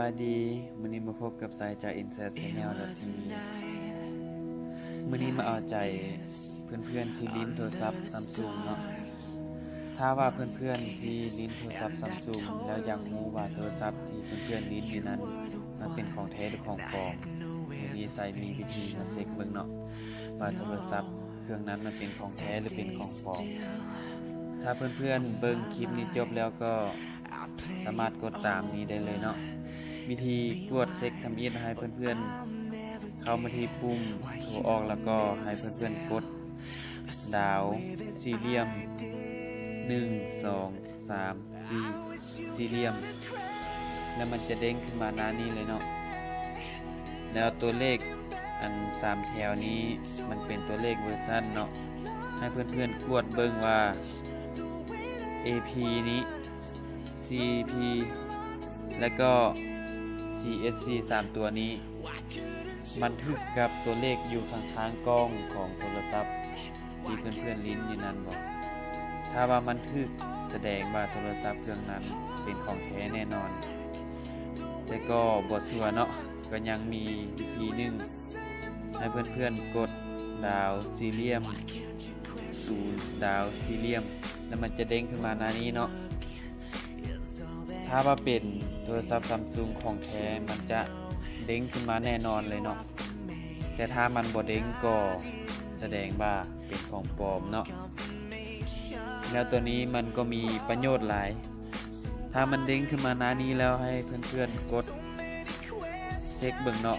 ສະບາຍດີ, ມື້ນີ້ມາພົບກັບສາຍຈາກ Inside Channel ແລ້ວ ມື້ນີ້ມາເອົາໃຈເພື່ອນໆທີ່ຫຼິ້ນໂທລະສັບ Samsung ເນາະ. ຖ້າວ່າເພື່ອນໆທີ່ຫຼິ້ນໂທລະສັບ Samsung ແລ້ວຢາກຮູ້ວ່າໂທລະສັບທີ່ເພື່ອນໆຫຼິ້ນຢູ່ນັ້ນ ມັນເປັນຂອງແທ້ຫຼືຂອງປອມ, ມື້ນີ້ສາຍມີວິທີມາເຊັກເບິ່ງເນາະ ວ່າໂທລະສັບເຄື່ອງນັ້ນມັນເປັນຂອງແທ້ຫຼືເປັນຂອງປອມ. ຖ້າເພື່ອນໆເບິ່ງຄລິບນີ້ຈົບແລ້ວກໍສາມາດກົດຕາມນີ້ໄດ້ເລີຍເນາະ. ວິທີກວດເຊັກທຳອິດ ໃຫ້ເພື່ອນໆເຂົ້າມາທີ່ປຸ່ມໂທອອກ ແລ້ວກໍໃຫ້ເພື່ອນໆກົດດາວສີ່ຫຼ່ຽມ ໜຶ່ງ ສອງ ສາມ ສີ່ ສີ່ຫຼ່ຽມ ແລ້ວມັນຈະເດ້ງຂຶ້ນມາໜ້ານີ້ເລີຍເນາະ. ແລ້ວຕົວເລກອັນສາມແຖວນີ້ ມັນເປັນຕົວເລກເວີຊັນເນາະ. ໃຫ້ເພື່ອນໆກວດເບິ່ງວ່າ ເອພີ ນີ້ ຊີພີ ແລ້ວກໍ ຊີເອັສຊີ ສາມຕົວນີ້ ມັນຖືກກັບຕົວເລກຢູ່ຂ້າງໆກ້ອງຂອງໂທລະສັບທີ່ເພື່ອນໆຫຼິ້ນຢູ່ນັ້ນບໍ່? ຖ້າວ່າມັນຖືກ ສະແດງວ່າໂທລະສັບເຄື່ອງນັ້ນເປັນຂອງແທ້ແນ່ນອນ, ແຕ່ກໍບໍ່ຊັວເນາະ. ກໍຍັງມີວິທີໜຶ່ງ ໃຫ້ເພື່ອນໆກົດດາວສີ່ຫຼ່ຽມ ສູນ ດາວສີ່ຫຼ່ຽມ ແລ້ວມັນຈະເດ້ງຂຶ້ນມາໜ້ານີ້ເນາະ. ຖ້າວ່າເປັນໂທລະສັບ Samsung ຂອງແທ້ ມັນຈະເດ້ງຂຶ້ນມາແນ່ນອນເລີຍເນາະ, ແຕ່ຖ້າມັນບໍ່ເດ້ງກໍສະແດງວ່າເປັນຂອງປອມເນາະ. ແລ້ວໂຕນີ້ມັນກໍມີປະໂຫຍດຫຼາຍ. ຖ້າມັນເດ້ງຂຶ້ນມາໜ້ານີ້ແລ້ວ ໃຫ້ເພື່ອນໆກົດເຊັກເບິ່ງເນາະ.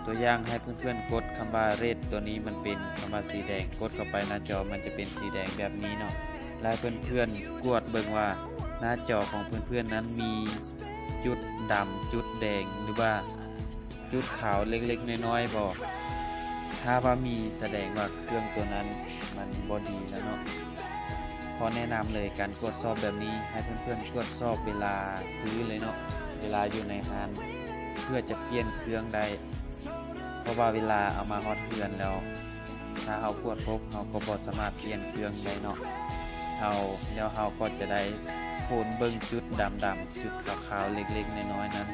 ຕົວຢ່າງ ໃຫ້ເພື່ອນໆກົດຄຳວ່າ Red ຕົວນີ້ ມັນເປັນຄຳວ່າສີແດງ, ກົດເຂົ້າໄປໜ້າຈໍມັນຈະເປັນສີແດງແບບນີ້ເນາະ. ແລ້ວໃຫ້ເພື່ອນໆກວດເບິ່ງວ່າໜ້າຈໍຂອງເພື່ອນໆນັ້ນມີຈຸດດຳ ຈຸດແດງ ຫຼືວ່າຈຸດຂາວເລັກໆນ້ອຍໆບໍ່? ຖ້າວ່າມີ ສະແດງວ່າເຄື່ອງຕົວນັ້ນມັນບໍ່ດີແລ້ວເນາະ. ຂໍແນະນຳເລີຍ ການກວດສອບແບບນີ້ ໃຫ້ເພື່ອນໆກວດສອບເວລາຊື້ເລີຍເນາະ, ເວລາຢູ່ໃນຮ້ານ ເພື່ອຈະປ່ຽນເຄື່ອງໄດ້. ເພາະວ່າເວລາເອົາມາຮອດເຮືອນແລ້ວ ຖ້າເຮົາກວດພົບ ເຮົາກໍບໍ່ສາມາດປ່ຽນເຄື່ອງໄດ້ເນາະ. ເຮົາ ແລ້ວເຮົາກໍຈະໄດ້ໂພນເບິ່ງຈຸດດຳໆ ຈຸດຂາວໆເລັກໆນ້ອຍໆນັ້ນ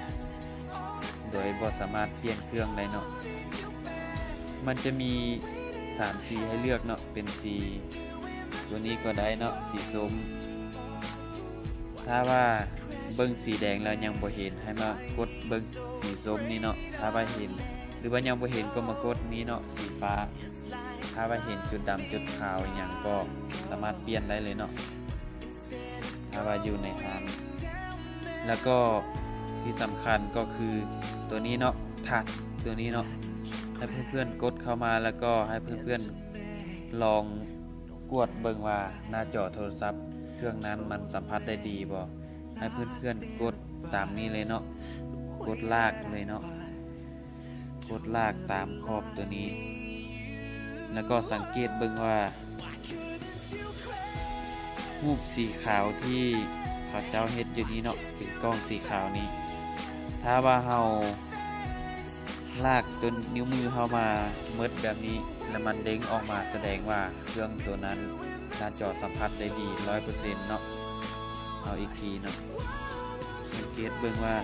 ໂດຍບໍ່ສາມາດປ່ຽນເຄື່ອງໄດ້ເນາະ. ມັນຈະມີສາມສີໃຫ້ເລືອກເນາະ, ເປັນສີຕົວນີ້ກໍໄດ້ເນາະ, ສີສົ້ມ. ຖ້າວ່າເບິ່ງສີແດງແລ້ວຍັງບໍ່ເຫັນ ໃຫ້ມາກົດເບິ່ງສີສົ້ມນີ້ເນາະ. ຖ້າວ່າເຫັນ ຫຼືວ່າຍັງບໍ່ເຫັນກໍມາກົດນີ້ເນາະ, ສີຟ້າ. ຖ້າວ່າເຫັນຈຸດດຳຈຸດຂາວອີ່ຫຍັງກໍສາມາດປ່ຽນໄດ້ເລີຍເນາະ. ຖ້າວ່າຢູ່ໃນຮ້ານ ແລ້ວກໍທີ່ສຳຄັນກໍຄືຕົວນີ້ເນາະ, ທັດຕົວນີ້ເນາະ. ໃຫ້ເພື່ອນໆກົດເຂົ້າມາ ແລ້ວກໍໃຫ້ເພື່ອນໆລອງກວດເບິ່ງວ່າໜ້າຈໍໂທລະສັບເຄື່ອງນັ້ນມັນສຳຜັດໄດ້ດີບໍ່. ໃຫ້ເພື່ອນໆກົດຕາມນີ້ເລີຍເນາະ, ກົດລາກເລີຍເນາະ. ກົດລາກຕາມຂອບຕົວນີ້ ແລ້ວກໍສັງເກດເບິ່ງວ່າ ຮູບສີຂາວທີ່ເຂົາເຈົ້າເຮັດຢູ່ນີ້ເນາະ, ເປັນກ່ອງສີຂາວນີ້. ຖ້າວ່າເຮົາລາກຕົວນິ້ວມືເຮົາມາໝົດແບບນີ້ ແລ້ວມັນເດ້ງອອກມາ ສະແດງວ່າເຄື່ອງຕົວນັ້ນໜ້າຈໍສຳຜັດໄດ້ດີຮ້ອຍເປີເຊັນເນາະ. ເອົາອີກທີເນາະ, ສັງເກດເບິ່ງວ່າ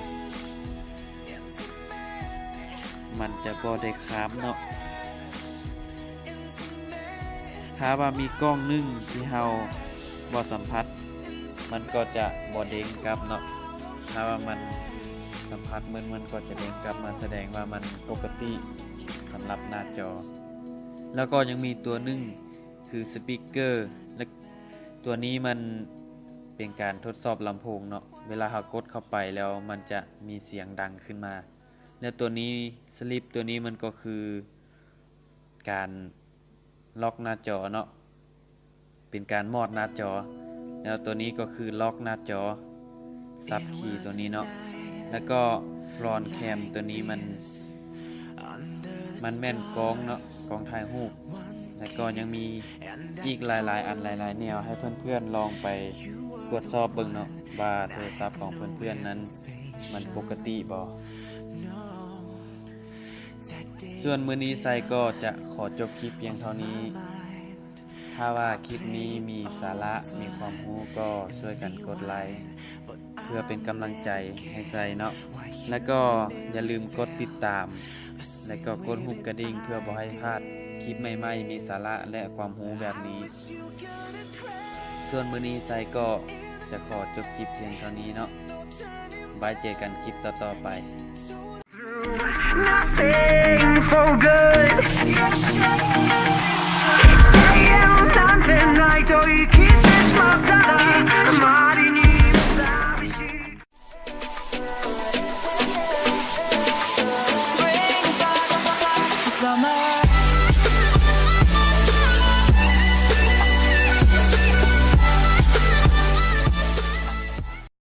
ມັນຈະບໍ່ໄດ້ຄາມເນາະ. ຖ້າວ່າມີກ້ອງໜຶ່ງທີ່ເຮົາບໍ່ສຳຜັດ ມັນກໍຈະບໍ່ເດ້ງກັບເນາະ. ຖ້າວ່າມັນສຳຜັດໝົດ ມັນກໍຈະເດ້ງກັບມາ ສະແດງວ່າມັນປົກກະຕິສຳລັບໜ້າຈໍ. ແລ້ວກໍຍັງມີຕົວໜຶ່ງຄືສະປີກເກີ ແລະ ຕົວນີ້ມັນເປັນການທົດສອບລຳໂພງເນາະ. ເວລາເຮົາກົດເຂົ້າໄປແລ້ວມັນຈະມີສຽງດັງຂຶ້ນມາ. ແລ້ວຕົວນີ້ ສະລິບຕົວນີ້ມັນກໍຄືການລັອກໜ້າຈໍເນາະ, ເປັນການມອດໜ້າຈໍ. ແລ້ວຕົວນີ້ກໍຄືລັອກໜ້າຈໍ ຊັບຄີຕົວນີ້ເນາະ. ແລ້ວກໍຟຣອນແຄມຕົວນີ້ມັນ ມັນແມ່ນກ້ອງເນາະ, ກ້ອງຖ່າຍຮູບ. ແລ້ວກໍຍັງມີອີກຫຼາຍໆອັນ ຫຼາຍໆແນວ ໃຫ້ເພື່ອນໆລອງໄປກວດສອບເບິ່ງເນາະ ວ່າໂທລະສັບຂອງເພື່ອນໆນັ້ນມັນປົກກະຕິບໍ່. ສ່ວນມື້ນີ້ໄຊກໍຈະຂໍຈົບຄລິບພຽງເທົ່ານີ້. ຖ້າວ່າຄລິບນີ້ມີສາລະ ມີຄວາມຮູ້ ກໍຊ່ວຍກັນກົດໄລ ເພື່ອເປັນກຳລັງໃຈໃຫ້ໄຊເນາະ ແລະກໍຢ່າລືມກົດຕິດຕາມ ແລະກໍກົດຮູບກະດິ່ງ ເພື່ອບໍ່ໃຫ້ພາດຄລິບໃໝ່ໆ ມີສາລະ ແລະຄວາມຮູ້ແບບນີ້. ສ່ວນມື້ນີ້ໄຊກໍຈະຂໍຈົບຄລິບພຽງເທົ່ານີ້ເນາະ. ບາຍ ເຈີກັນຄລິບຕໍ່ໆໄປ. Nothing for good.